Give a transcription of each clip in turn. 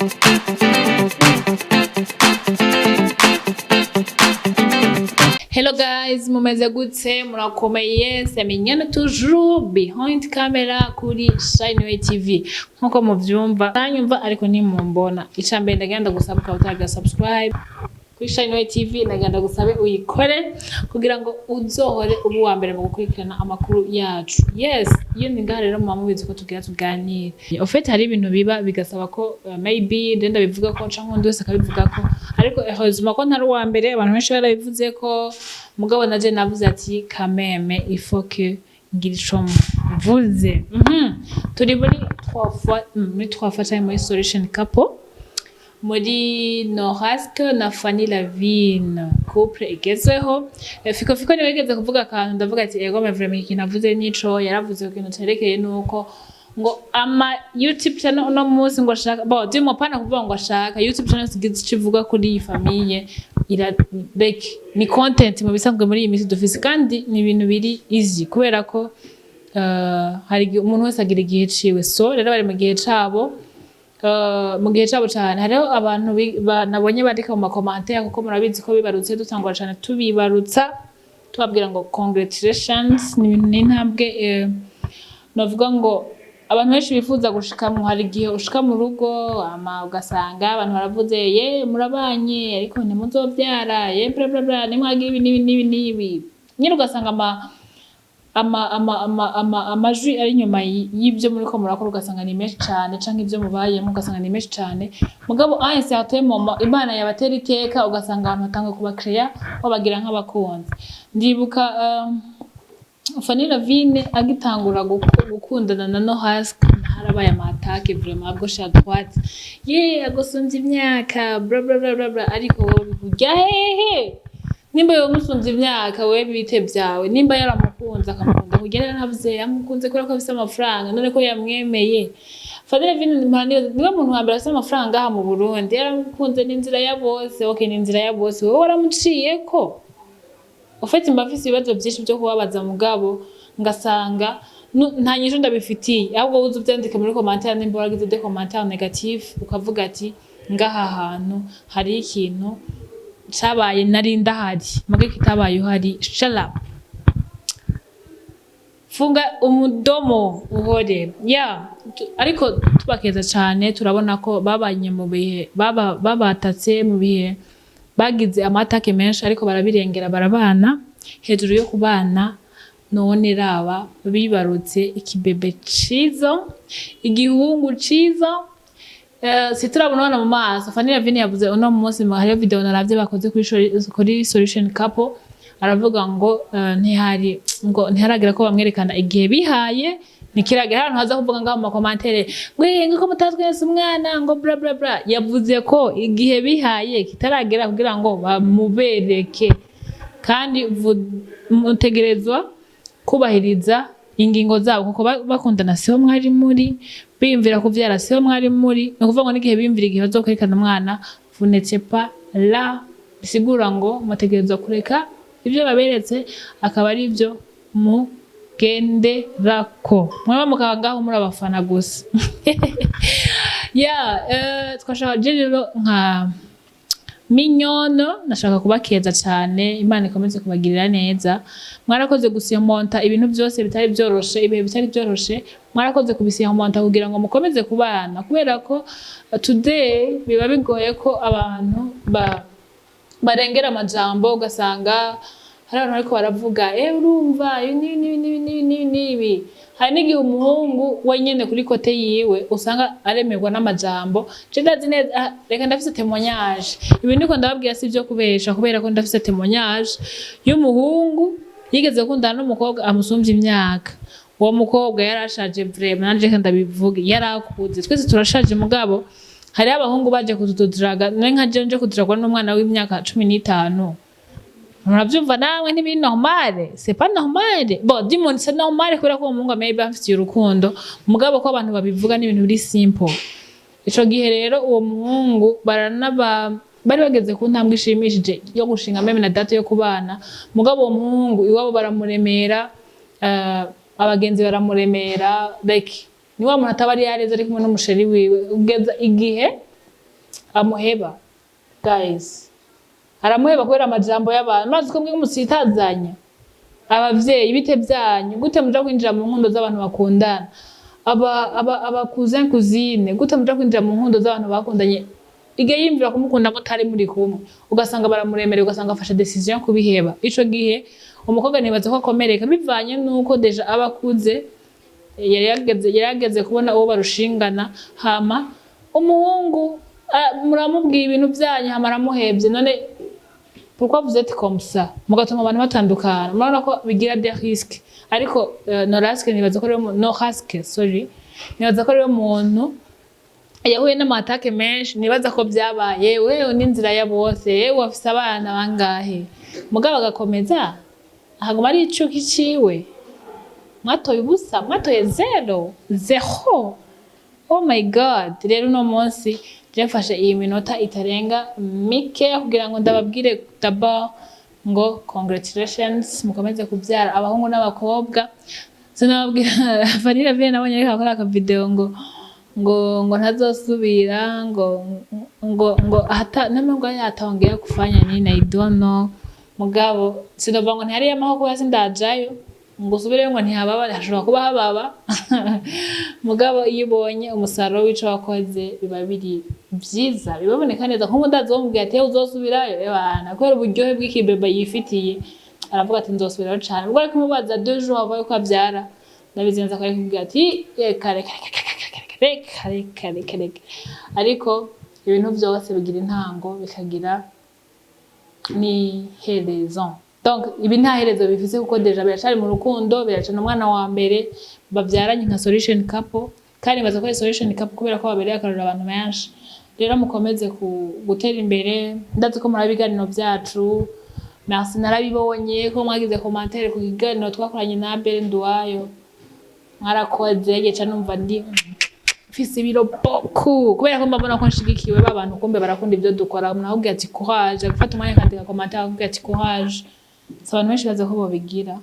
Hello guys, mumeze gute? Murakomeye? C'est Mignonne, toujours behind camera kuri Shine TV. Nkuko muvyumva, nanyumva ariko ntimumbona. Icambere, ndagenda gusaba, ukaba utaragira subscribe kuri Shine TV, ndagenda gusabe uyikore kugira ngo uzohore uba uwa mbere mu gukurikirana amakuru yacu. Yes, iyo ndi ngaha rero muba mubizi ko tugira tuganire. En fait, hari ibintu biba bigasaba ko maybe ndenda bivuga ko canke undi wese akabivuga ko, ariko heureusement ko ntari uwa mbere, abantu benshi barabivuze ko, mugabo naje navuze ati quand même il faut que ngira ico mvuze. Turi muri trois fois, muri trois fois canke muri solution couple, muri Norasque na Fanny Lavine, couple igezweho. Fiko Fiko niwe yigeze kuvuga akantu, ndavuga ati ego, mais vraiment ikintu avuze nico. Yaravuze ku kintu cerekeye nuko ngo ama YouTube channel uno munsi ngo ashaka, bon, dis-moi, pana kuvuga ngo ashaka YouTube channel zigize ico ivuga kuri iyi famille ira, like ni content mu bisanzwe muri iyi minsi dufise, kandi ni ibintu biri easy kubera ko hari igihe umuntu wese agira igihe ciwe. So rero bari mu gihe cabo, mu gihe cabo cane. Hariho abantu nabonye bandika mu ma commentaires, kuko murabizi ko bibarutse dutangura cane tubibarutsa, tubabwira ngo congratulations. Ni ibintu, ni intambwe, novuga ngo abantu benshi bifuza gushikamwo. Hari igihe ushika mu rugo ama ugasanga abantu baravuze: "Ye, murabanye ariko ntimuzovyara, ye, bla bla bla, nimwagira ibi n'ibi n'ibi n'ibi." Nyine ugasanga ama amajwi ari inyuma y'ibyo muriko murakora, ugasanga ni menshi cane, canke ibyo mubayemo ugasanga ni menshi cane. Mugabo à un certain moment Imana yabatera iteka, ugasanga abantu batanga kubakreya, babagira nk'abakunzi. Ndibuka Fanny Lavine agitangura gukundana na Norasque, harabaye ama attaques vraiment à gauche, à droite: "Ye, agusumvye imyaka", bla bla bla bla bla. Ariko wowe bikurya hehe? Nimba yowe musumvye imyaka, wewe bite vyawe? Nimba yaramukunze, akamukunda kugira yaravuze yamukunze kubera ko afise amafaranga, none ko yamwemeye? Fanny Lavine mpora niwe muntu wa mbere afise amafaranga ngaha mu Burundi. Yaramukunze, n'inzira ya bose. Okay, n'inzira ya bose, wowe waramuciyeko. Ufite, mba mfise ibibazo byinshi byo kubabaza, mugabo ngasanga nta nyishu ndabifitiye. Ahubwo uze uvyandike muri commentaire nimba waragize des commentaires négatifs, ukavuga ati ngaha hantu hari ikintu cabaye nari ndahari muge kitabaye uhari. Shut up, funga umudomo uhore ya. Ariko tubakeza cane, turabona ko babanye mu bihe babatatse, mu bihe bagize ama attaques menshi, ariko barabirengera, barabana. Hejuru yo kubana, none raba, bibarutse ikibebe ciza, igihungu ciza. Siturabona mu maso. Fanny Lavine yavuze uno munsi, hariyo video naravye bakoze kuri Solution Couple, aravuga ngo ntihari, ngo ntiharagira ko bamwerekana, igihe bihaye ntikiragera. Ahantu haza kuvuga ngaho mu ma commentaires ngo "Eh, ngo ko mutatweretse umwana", ngo bla bla bla. Yavuze ko igihe bihaye kitaragera kugira ngo bamubereke, kandi mutegerezwa kubahiriza ingingo zabo, kuko bakundana siho mwari muri, biyumvira kuvyara siho mwari muri. Ni ukuvuga ngo n'igihe biyumvira igihe bazokwerekana umwana, vous n'étiez pas là. Bisigura ngo mutegerezwa kureka ibyo baberetse akaba ari byo mugenderako, mwaba mukaba ngaho muri abafana gusa. Ya, twashaka je rero nka Mignonne nashaka kubakeza cyane. Imana ikomeze kubagirira neza. Mwarakoze gusurmonta ibintu byose bitari byoroshe, ibihe bitari byoroshe mwarakoze kubisurmonta kugira ngo mukomeze kubana, kubera ko today biba bigoye ko abantu barengera amajambo. Ugasanga hari abantu bariko baravuga: "Eh, urumva ibi n'ibi n'ibi n'ibi n'ibi n'ibi n'ibi." Hari n'igihe umuhungu wenyene kuri côté yiwe usanga aremerwa n'amajambo. Je ndazi neza, ah, reka, ndafise témoignage. Ibi ndiko ndababwira si ivyo kubesha, kubera ko ndafise témoignage y'umuhungu yigeze gukundana n'umukobwa amusumvye imyaka. Uwo mukobwa yarashaje vraiment, nanje reka ndabivuge, yarakuze. Twese turashaje, mugabo hariho abahungu baje kutuduraga. None nka jewe nje kudragwa n'umwana w'imyaka 15, muravyumva namwe, ntibiri normale, c'est pas normal. Bon, du moins c'est normal kubera ko uwo muhungu maybe afitiye urukundo, mugabo ko abantu babivuga n'ibintu biri simple. Ico gihe rero uwo muhungu baranaba bari bageze ku ntambwe ishimishije yo gushinga même na date yo kubana, mugabo uwo muhungu iwabo baramuremera, abagenzi baramuremera, like ni wa muntu ataba ari yareze ari kumwe n'umu chéri wiwe, ugeza igihe Amuheba, guys, aramuheba kubera amajambo y'abantu. Maze ko mwe musitazanya abavyeyi, bite byanyu? Gute muja kwinjira mu nkundo z'abantu bakundana? Aba cousin, cousine, gute muja kwinjira mu nkundo z'abantu bakundanye? Igihe yiyumvira kumukunda mutari muri kumwe, ugasanga baramuremereye, ugasanga afashe décision yo kubiheba. Ico gihe umukobwa nibaza ko akomereka, bivanye nuko déjà aba akuze, yari yageze kubona uwo barushingana. Hama umuhungu muramubwiye ibintu byanyu, hama aramuhevye. None pourquoi vous êtes comme ça, mugatuma abantu batandukana? Murabona ko bigira des risques. Ariko Noraske, nibaza ko ariwe Noraske, sorry, nibaza ko ariwe muntu yahuye n'ama attaques menshi. Nibaza ko byabaye wewe n'inzira ya bose. Yewe, afise abana bangahe? Mugabo agakomeza akaguma ari icuki ciwe. Mwatoye ubusa, mwatoye zéro zéro. Oh my God! Rero uno munsi je mfashe iyi minota itarenga mike kugira ngo ndababwire d'abord ngo congratulations, mukomeze kubyara abahungu n'abakobwa. Sinababwira Fanny Lavine, nabonye ariko akora aka video ngo ntazosubira, ngo hata nubwo yatongera kufanya nini, I don't know. Mugabo sinova ngo ntihari amaho kuba sindajayo ngo usubireyo ngo ntihababa, hashobora kuba hababa. Mugabo iyo ubonye umusaruro w'ico wakoze, biba biri vyiza, biboneka neza. Nk'ubu ndazi wamubwiye ati: "Uzosubirayo?" Ebana, kubera uburyohe bw'ikibeba yifitiye, aravuga ati: "Nzosubirayo cane." Ubwo ariko umubaza 2 jours avant yuko avyara, ndabizi neza ko ari kubwira ati: "Reka, reka, reka, reka, reka, reka, reka, reka." Ariko ibintu vyose bigira intango, bikagira n'iherezo. Donc ibi nta herezo bifise, kuko déjà biracari mu rukundo, biracana umwana wa mbere bavyaranye nka solution couple. Kandi baza ko ari solution couple kubera ko babereye akarorero abantu benshi. Rero mukomeze gutera imbere. Ndazi ko muri ibiganiro vyacu, merci, narabibonye ko mwagize commentaire ku kiganiro twakoranye na Abel Nduwayo. Mwarakoze. Gica numva ndi mfise ibiro beaucoup, kubera ko mbabona ko nshigikiwe. Ba bantu kumbe barakunda ibyo dukora. Umuntu akubwira ati "Courage", agafata umwanya akandika commentaire akubwira ati "Courage". Si abantu benshi bazi ko bobigira.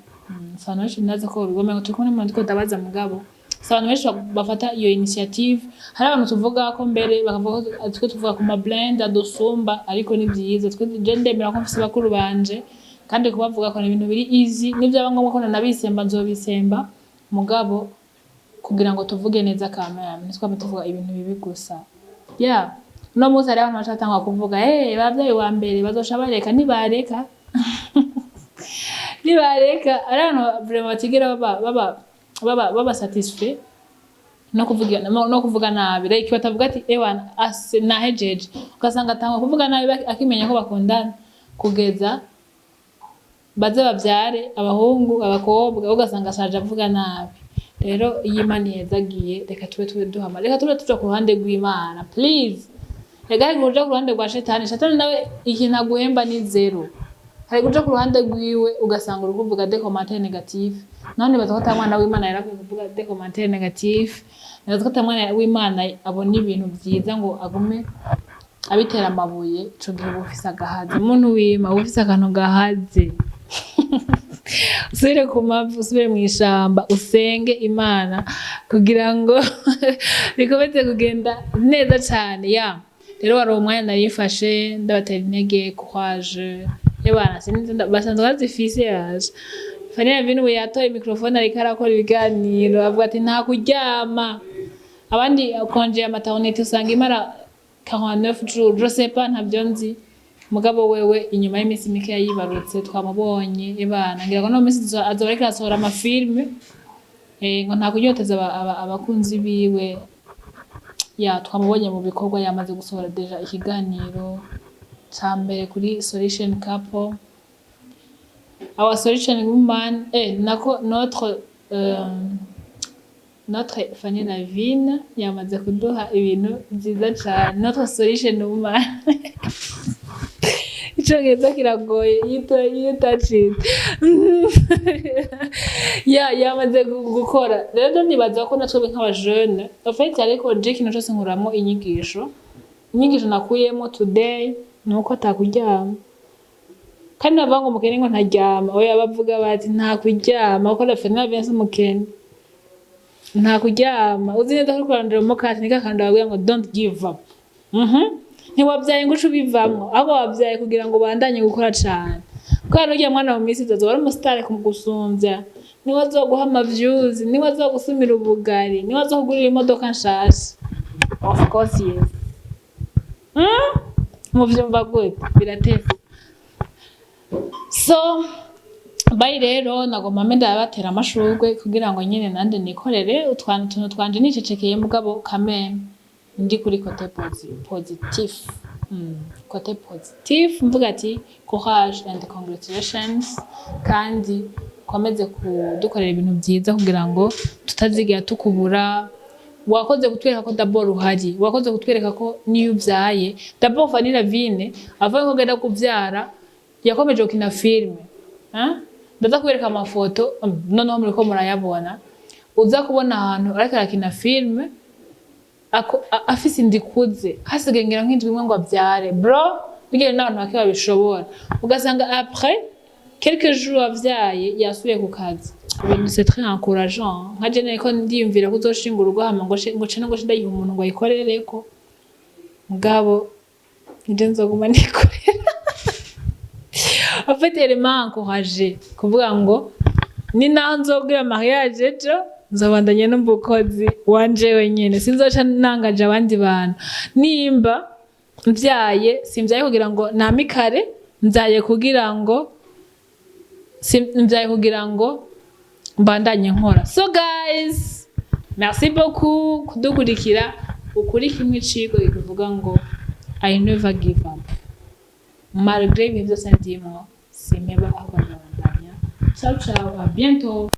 Si abantu benshi bazi ko bobigomba ngo turi kumwe n'umuntu turiko ndabaza. Mugabo si abantu benshi bafata iyo initiative. Hari abantu tuvuga ko mbere bakavuga ko twe tuvuga ku ma brand adusumba, ariko ni byiza. Twe je ndemera ko mfise bakuru banje, kandi kubavuga ko ni ibintu biri easy. Nivyaba ngombwa ko nanabisemba, nzobisemba, mugabo kugira ngo tuvuge neza kamera, ntitwame tuvuga ibintu bibi gusa. Yeah, uno munsi hariho abantu bacatangwa kuvuga: "Hey, bavyaye wa mbere bazoca bareka." Nibareka, nibareka. Ari abantu vraiment batigera baba satisfait no kuvuga nabi, like batavuga ati: "Ewana, ase nahejeje." Ugasanga atangwa kuvuga nabi akimenya ko bakundana, kugeza baze bavyare abahungu, abakobwa, ugasanga ashaje avuga nabi. Rero iyo Imana ihezagiye, reka tube duhama, reka tube tuja ku ruhande rw'Imana, please. Reka hari kuja ku ruhande rwa shetani. Shetani nawe ikintu aguhemba ni zéro. Hari kuja ku ruhande rwiwe, ugasanga uri kuvuga des commentaires négatifs. Naho nibaza ko ata mwana w'Imana yarakwiye kuvuga des commentaires négatifs. Nibaza ko ata mwana w'Imana abona ibintu vyiza ngo agume abitera amabuye. Ico gihe uba ufise agahaze, umuntu wima, uba ufise akantu gahaze. Usubire ku mavi, usubire mw'ishamba, usenge Imana kugira ngo bikomeze kugenda neza cane. Ya, rero wari umwanya narifashe ndabatera intege, courage y'abana. Sinzi, basanzwe bazifise. Yaje Fanny Lavine, ubu yatoye microphone, ariko arakora ibiganiro, avuga ati: "Nta kuryama." Abandi congé ya maternité usanga imara 49 jours, je sais pas, ntavyo nzi. Mugabo wewe inyuma y'iminsi mike yibarutse, twamubonye ibana. Ngira ngo no minsi azoba ariko arasohora ama films, ngo nta kunyoteza abakunzi biwe. Ya, twamubonye mu bikorwa, yamaze gusohora déjà ikiganiro ca mbere kuri solution couple, our solution woman, nako notre Fanny Lavine yamaze kuduha ibintu vyiza cane. Notre solution woman, Icongereza kiragoye iyo utacitse. Ya, yamaze gukora. Rero nibaza ko natwebwe nk'abajene, en fait, ariko je ikintu cose nkuramwo inyigisho. Inyigisho nakuyemo today ni uko atakuryama. Kandi bavuga ngo umukene ngo ntaryama. Oya, bavuga bati nta kuryama, kuko la Fanny Lavine si umukene. Nta kuryama, uzi neza ko uriko urarondera umukate. Ni kakandi babwira ngo "Don't give up." Ntiwabyaye ngo uce ubivamwo, ahubwo wabyaye kugira ngo ubandanye gukora cane, kubera n'urya mwana mu minsi izazoba ari umusitari kumugusumvya. Niwe azoguha ama views, niwe azogusumira ubugari, niwe azokugurira imodoka nshasha. Of course, yes. Muvyumva gute? Biratese. So bayi rero nagomba mbe ndabatera amashurwe kugira ngo nyene nande nikorere utwantu tuntu twanje nicecekeye, mugabo kameme ndi kuri côté positif. Côté positif mvuga ati courage and congratulations, kandi ukomeze kudukorera ibintu byiza kugira ngo tutazigera tukubura. Wakoze kutwereka ko d'abord uhari, wakoze kutwereka ko niyo ubyaye. D'abord Fanny Lavine avuye ko agenda kuvyara yakomeje gukina filime, hein? Ndaza kubereka amafoto, noneho muriko murayabona. Uza kubona ahantu ariko arakina filime afise inda ikuze, hasigaye ngira nk'indwi imwe ngo avyare. Bro, bigere n'abantu bake babishobora. Ugasanga après quelques jours avyaye yasubiye ku kazi. Ibintu c'est très encourageant. Nka je nariko ndiyumvira ko uzoshinga urugo hama ngo ce ngo ndayiha umuntu ngo ayikorereko, mugabo nije nzoguma nikorera. En fait, elle m'a encouragé kuvuga ngo ni naho nzobwira mariage ejo, nzobandanye n'umukozi wanje wenyene, sinzoca nangaje abandi bantu. Nimba mvyaye, simvyaye kugira ngo namikare, mvyaye kugira ngo mvyaye kugira ngo mbandanye nkora. So guys, merci beaucoup kudukurikira. Ukuri kimwe icigo kivuga ngo I never give up malgré ibihe byose ndimwo, simpeba ahubwo ndabandanya. Ciao ciao, à bientôt.